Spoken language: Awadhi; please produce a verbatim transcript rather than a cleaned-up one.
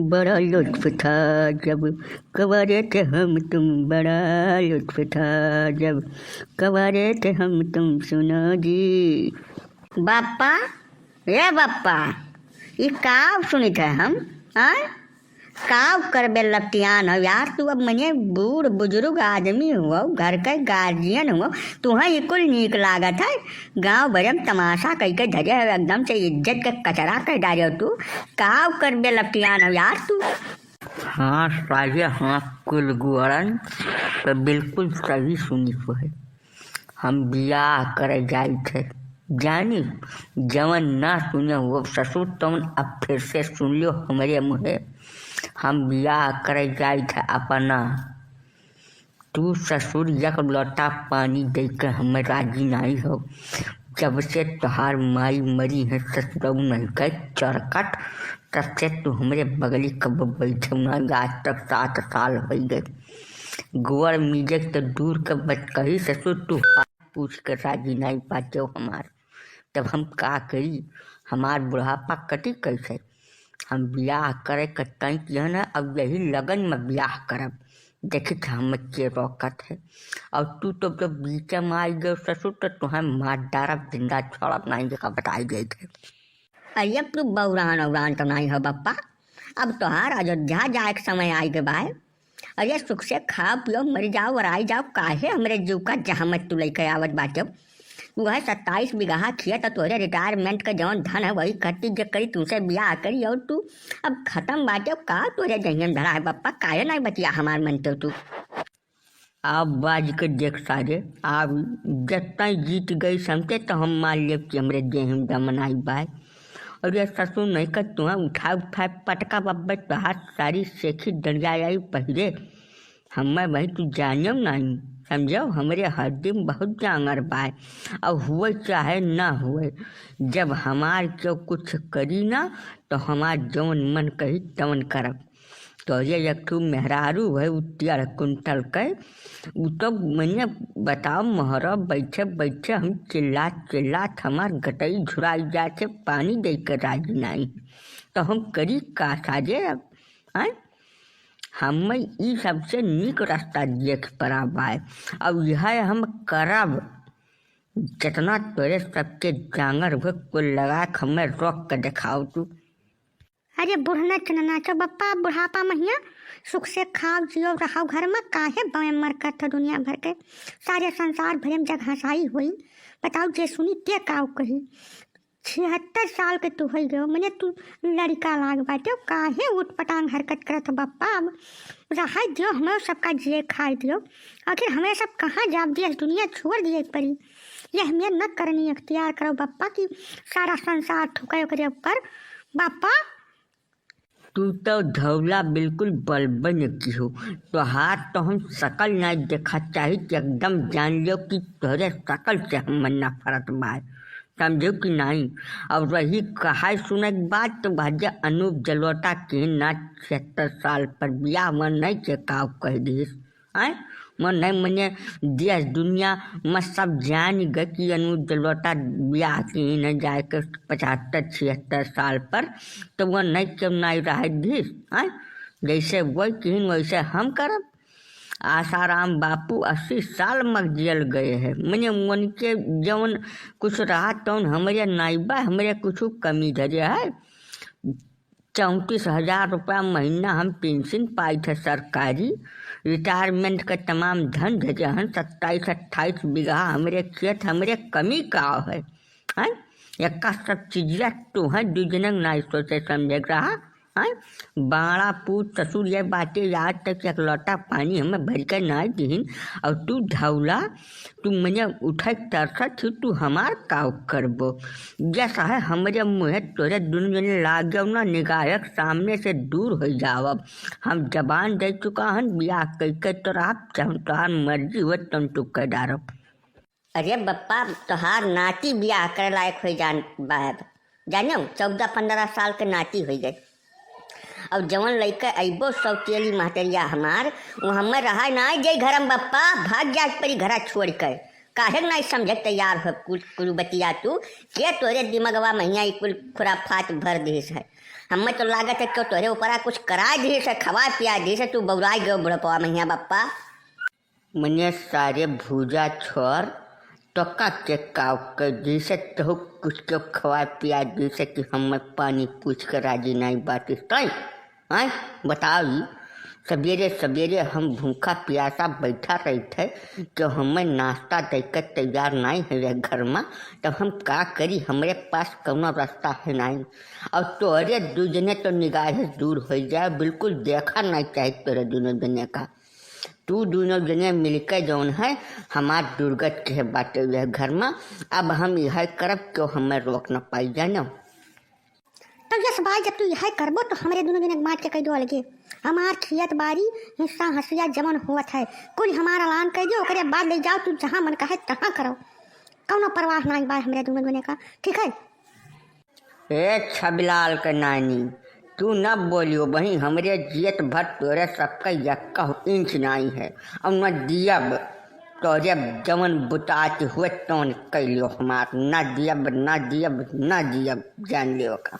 बड़ा लुत्फ था जब कंवारे थे हम तुम, बड़ा लुत्फ था जब कंवारे थे हम तुम, सुनो जी। बापा, ए बापा, ई का सुनित है हम, आय? का करबे लतियान हो यार, तू अब मने बूढ़ बुजुर्ग आदमी हुआ, घर के गार्जियन हुआ, तुहें ई कुल नीक लागत है? गाँव भरे में तमाशा कई के धरे हो, एकदम से इज्जत के कचरा कह डारे हो तू। का करबे लतियान हो यार तू। हाँ साले, हाँ कुल गुअरन तो बिल्कुल सही सुनी को है। हम बियाह करे जाइत है, जानी जवन ना सुने हो ससुर तवन अब फिर से सुन लियो हमरे मुँहे। हम बियाह करे जाइत है अपना। तू ससुर एक लोटा पानी दे के हमें राजी नाई हो। जब से तोहार माई मरी है ससुरऊ नहीं के चरकट, तब से तू हमरे बगली कब बैठे ना। आज तक सात साल हो गए। गोड़ मीजे तो दूर के बत कही ससुर तू हाथ पूछ के राजी नाई पाते हो हमार। तब हम का करी? हमार बुढ़ापा कटी कैसे? हम बियाह करे के तय किहन है, अब यही लगन में बियाह करब। देखी थे हम के रोकत है। और तू तो जब बीच में आई गयो ससुर, तो तुम्हें मार डारब, जिंदा छोड़ब नहीं, जेका बताई गई थे। अरे अब तू बौरान औरान तो नहीं हो बप्पा, अब तोहार अयोध्या जाए के समय आई गए बाय। अरे सुख से खाओ पियो, मर जाओ और आई जाओ, काहे हमरे जीव का जहमत तू लेके आवत बाटे? तू है सत्ताईस बीघा खेत और तोहरे रिटायरमेंट के जौन धन है वही खर्ची जे करी तुमसे बियाह करी और तू अब खत्म बाटे, का तोहरे जहियन धरा है बप्पा, काहे नहीं बतिया हमार मनते तू? आप बाज के देख सारे, आप जतना जीत गई समझे तो हम मान लेब कि हमरे देह में दम नाई बाय। और ये ससुर नहीं कर तुहा उठा उठा पटका बब्बे तोहार सारी सेखी डंडिया आई पहिरे। हमें भाई तू जानियो नहीं, समझो, हमरे हड्डी में बहुत जांगर बाय। और हुए चाहे ना हुए, जब हमार केहू कुछ करी ना, तो हमार जौन मन कही तवन करब। तो ये एक ठो मेहरारू है, उ डेढ़ कुंटल के, उ तो मने बताओ, मोहरा बैठे बैठे हम चिल्लात चिल्लात हमार गटई झुराई जात है, पानी दे के राजी नहीं। तो हम करी का साजे अब, आय? हमें ई सबसे नीक रास्ता देख पड़ा बाय। अब यह हम करब, जितना तोरे सबके जांगर हुए कुल लगा के हमें रोक के दिखाओ तू। अरे बुढ़ना चना नाचो बप्पा, बुढ़ापा महिया सुख से खाओ जियो रहो घर में, काहे बमे मर करत हो दुनिया भर के, सारे संसार भरे में जग हंसाई होई। बताओ जे सुनी ते काऊ कही। छिहत्तर साल के तू होई गयो, मने तू लड़िका लाग बाटे, काहे उठ पटांग हरकत करत हो बप्पा? अब रहाई दियो, हमें सबका जिए खाए दियो। आखिर हमें सब कहाँ जाब दिए, दुनिया छोड़ दिए पड़ी। ये हमें न करनी अख्तियार करो बप्पा की सारा संसार थूके ओकरे ऊपर। बप्पा तू तो धौला बिल्कुल बलबन की हो। तोहार तो हम सकल नाई देखा चाही कि एकदम जान लियो कि तोहरे सकल से हम नफरत बाय। समझो कि नाई? और रही कहाई सुने के बात तो भजे अनूप जलोटा के ना छिहत्तर साल पर बियाह मन नहीं के काव कह दिस। आय? मन नहीं मने देश दुनिया में सब जान गए कि अनूप जलोटा बियाह के न जाए के पचहत्तर छिहत्तर साल पर, तो वो नहीं क्यों नहीं रह दिस। आय? जैसे वो किहिन वैसे हम करब। आसाराम बापू अस्सी साल मग जियल गए है, मने उनके जौन कुछ रहा तौन हमरे नाई बा, हमरे कुछ कमी धरे है। चौंतीस हजार रुपया महीना हम पेंशन पाइत है सरकारी। रिटायरमेंट के तमाम धन धरे हन, सत्ताईस अट्ठाईस बीघा हमरे खेत, हमरे कमी का है? हैं? यक्का सब चीजिया तो है, दू जनक नाई सोचे समझे के रहा। हैं? बाड़ा पूत ससुर ये बातें आज तक एक लोटा पानी हमें भर के नाई दिहिन, और तू धौला तू मने उठे तरसत ही, तू हमार काव करबो? जस है हमरे मुँहे तोरे दुनु जने लागेव ना, निगाह के सामने से दूर हो जावब। हम जबान दे चुका हन, बियाह कइके तो रहब, चाहे तोहार मर्जी हो तन तू कह डारब। अरे बप्पा, तोहार नाती बियाह करे लायक हो जान बाब, जाने चौदह पन्द्रह साल के नाती हो गए। अब जवन लइके अइबो सौतेली महतरिया हमार, वो हमें रहा ना जाई घर में बप्पा, भाग जाए पड़ी घरा छोड़ कर। काहे नाई समझे तैयार हो कुल, कुल बतिया तू? के तोरे दिमगवा महिया ई कुल खुराफात भर दिस है? हमें तो लागत है कि तोहरे ऊपरा कुछ करा दी से, खवा पिया दी से, तू बौराई गयो बुढ़पवा महिया बप्पा। मने सारे भूजा छोर, तोका के काव के जैसे तहु कुछ के खवा पिया जैसे कि हम पानी पूछ के राजी नहीं बाटिस तई। आय, बताओ ई, सबेरे सबेरे हम भूखा पियासा बैठा रही थे, तो हमें नाश्ता दे के तैयार नहीं है घर में, तब हम का करी, हमरे पास कौनो रास्ता है नहीं। और तोहरे दू जने तो निगाहे से दूर हो जाए, बिल्कुल देखा नहीं चाहे तोहरे दोनों जने का। तू दोनों जने मिलके जौन है हमार दुर्गत के बाटे हुए घर में। अब हम यह करब, क्यों हमें रोक न पाई जानो। तो यस भाई, जब तू यह करबो तो हमरे दोनों जने के बांट के कह दो अलगे। हमार खियत बारी हिस्सा हसिया जमन होत है, कुल हमार ऐलान कह दियो, ओकरे बाद ले जाओ तू जहाँ मन कहे तहाँ करो, कौनो परवाह नहीं बा हमरे दोनों जने का, ठीक है? ए छबिलाल के नानी, तू न बोलियो बही, हमरे जियत भर तोरे सबका यक्का इंच नाई है, और न दियब तोरे जवन बुतात हुए तौन कैलियो हमार, न दियब, न दियब, न दियब, जान लियो का।